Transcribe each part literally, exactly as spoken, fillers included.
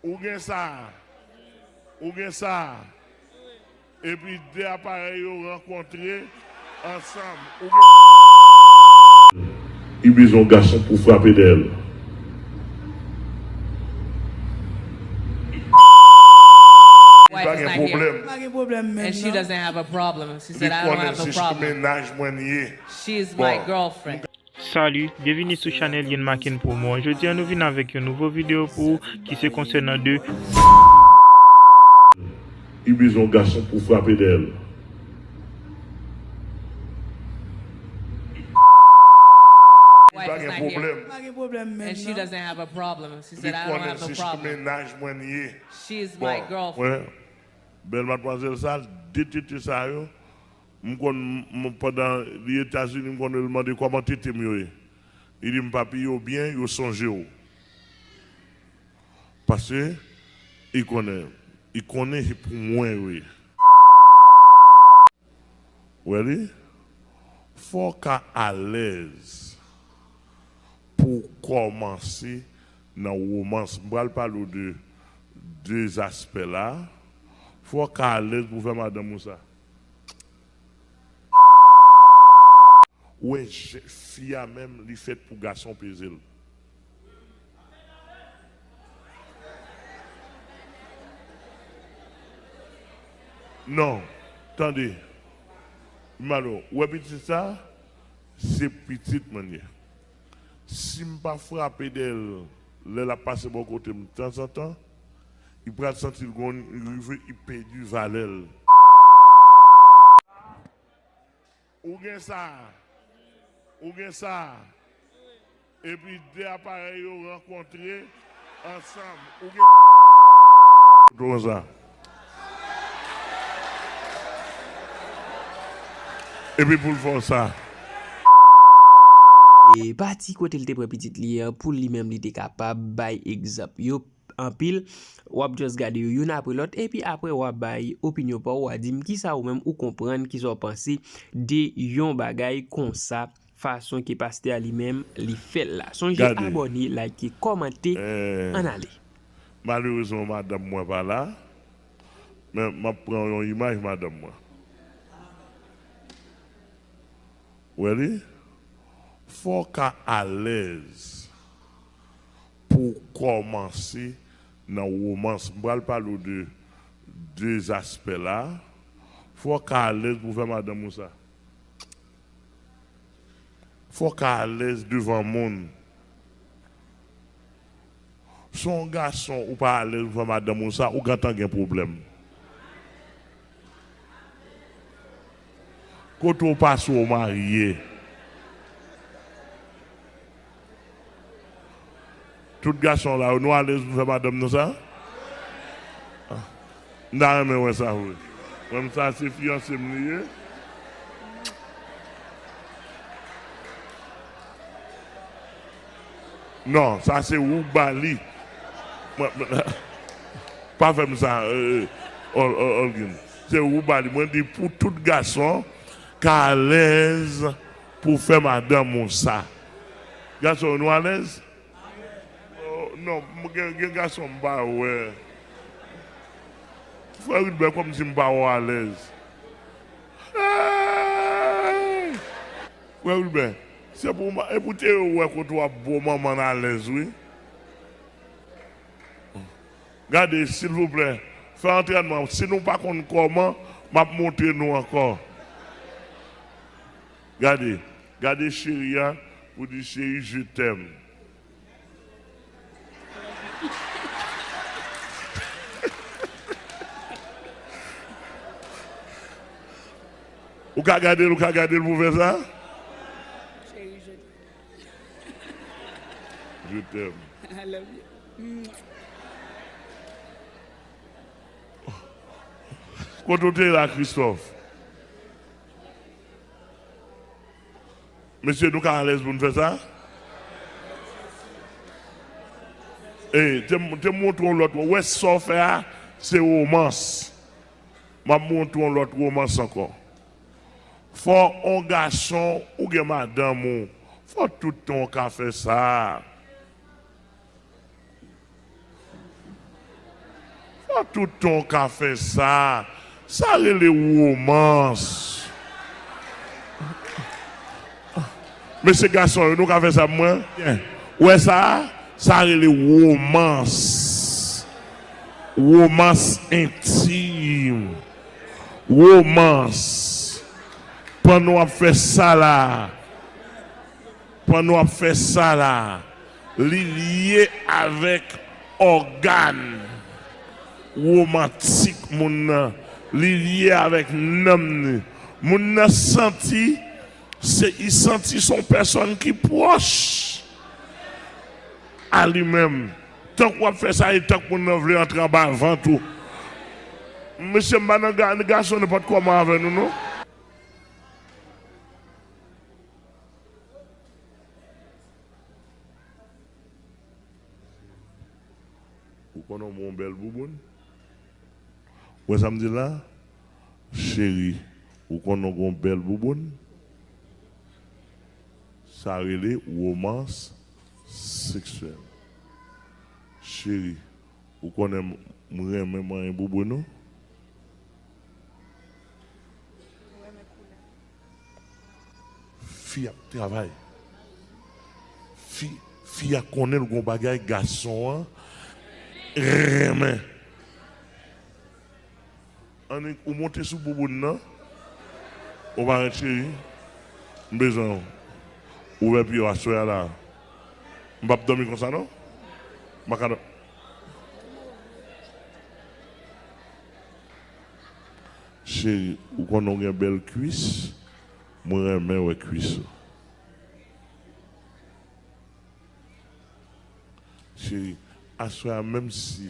Ou gen sa. Ou gen sa. Epi de aparèy yo rankontre ansanm. Ou gen. Li bezwen yon gason pou frape dèyè l. Li pa gen pwoblèm. Pa gen pwoblèm menm, non. And she doesn't have a problem. She said, "I don't have a problem." Li konnen se sou mennaj mwen li ye. She is my girlfriend. Salut, byenvini sou chanèl Yen Maken Promo. Jodi a nou vin avèk yon nouvo videyo pou ou ki se konsènan de. Li bezwen yon gason pou frape dèyè l. Li pa gen pwoblèm. Pa gen pwoblèm menm, non. And she doesn't have a problem. She said, "I don't have a problem." Li konnen se sou mennaj mwen li ye. She is my girlfriend. Bèl madmwazèl sa, de tete sa yo, m konn, m, pandan li Etazini, m konn wè l mande kòman tete m yo ye. Li di m, "Papi, yo byen, yo sonje w." Paske li konnen, li konnen se pou mwen yo ye. Ou wè li? Fò w ka alèz pou w kòmanse nan womans. M pral pale w de de aspè la. Fò w ka alèz pou w fè madanm ou sa. Ou wè, fi a menm, li fèt pou gason peze l. Non, tande. Malo, ou wè pitit sa? Se pitit mwen ye. Si m pa frape dèyè l, lè l ap pase bò kote m tanzantan, li pral santi l gon, li rive, li pèdi valè l. Ou gen sa. Ou gen sa. Epi de aparèy yo rankontre ansanm. Ou gen. Konsa. Epi pou l fè w sa. E pati kote l te pran pitit li an, pou li menm li te kapab bay egzanp yo anpil. W ap just gade yo youn apre lòt, epi apre w a bay opinyon pa w, w a di m kisa ou menm ou konprann, kisa w panse de yon bagay konsa, fason ke pastè a li menm li fè l la. Sonje abòne, like, kòmante, ann ale. Malerezman, madanm mwen pa la, men m ap pran yon imaj madanm mwen. Ou wè li? Fò w ka alèz pou w kòmanse nan womans. M pral pale w de de aspè la. Fò w ka alèz pou w fè madanm ou sa. Fò w ka alèz devan moun. Si w gason ou pa alèz pou fè madanm ou sa, ou gentan gen pwoblèm. Kote w pase w marye. Tout gason la, nou alèz pou fè madanm nou sa? M ta renmen wè sa vre. Mwen, sa se fiyanse m li ye. Non, sa se ou ba li. Mwen, mwen, pa fè m sa, euh, Ol-, Ol-, Olgin. Se ou ba li. Mwen di pou tout gason ka alèz pou fè madanm ou sa. Gason, nou alèz? Oh, non, m gen, gen gason m pa wè. Frè Wilbert, kòmsi m pa wè w alèz. Hey! Frè Wilbert, se pou ma-, e pou te wè kote w ap bo manman n alèz, wi. Gade, silvouplè, fè antrènman. Si nou pa konn kòman, m ap montre nou ankò. Gade, gade cheri a, pou di, "Cheri, je t'aime." Ou ka gade l, ou ka gade l pou fè sa? Cheri, je t'aime. Je t'aime. I love you. Kote w te la, Christophe? Mesye, nou ka alèz pou n fè sa? Ey, te, te montre yon lòt, wè sa w fè a, se womans. M ap montre yon lòt womans ankò. Fò yon gason, ou gen madanm ou, fò tout tan w ka fè sa. Kòman tout tan w ka fè sa? Sa rele womans. Mesye gason yo, nou ka fè sa pou mwen? Byen. Ou wè sa? Sa rele womans. Womans entim. Womans. Pandan w ap fè sa la, pandan w ap fè sa la, li lye avèk ògàn. Womantik moun nan, li lye avèk nanm ni. Moun nan santi, se, li santi se yon pèsòn ki pwòch a li menm. Tank w ap fè sa, e tank moun nan vle antre anba vant ou. Mesye, m pa nan ga-, gason nenpòt kòman avè nou, non. Ou konnen w gen yon bèl bouboun? Ou wè sa m di la? Cheri, ou konnen w gen yon bèl bouboun? Sa rele womans seksyèl. Cheri, ou konnen m, m renmen manyen bouboun ou? Fi ap travay. Fi, fi a konnen l gon bagay gason an renmen. Annik, ou monte sou bouboun nan. Ou pa ret, cheri. M bezwen w. Ouvè pye w aswè a la. M p ap dòmi konsa, non. M pa ka dò-, Cheri, ou konnen w gen bèl kwis. Mwen renmen wè kwis ou. Cheri, aswè a, menm si,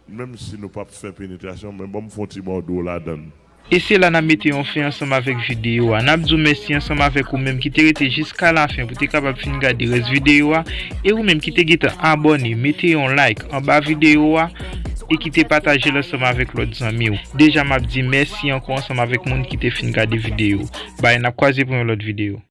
menm si nou p ap fè penetrasyon, men ban m fè yon ti mòde w ladan l. E se la n ap mete yon fen ansanm avèk videyo a. N ap di w mèsi ansanm avèk ou menm ki te rete jiska lafen pou te kapab fin gade rès videyo a. E ou menm ki te gentan abòne, mete yon like anba videyo a e ki te pataje l ansanm avèk lòt zanmi w. Deja, m ap di mèsi ankò ansanm avèk moun ki te fin gade videyo. Bay, n ap kwaze pou yon lòt videyo.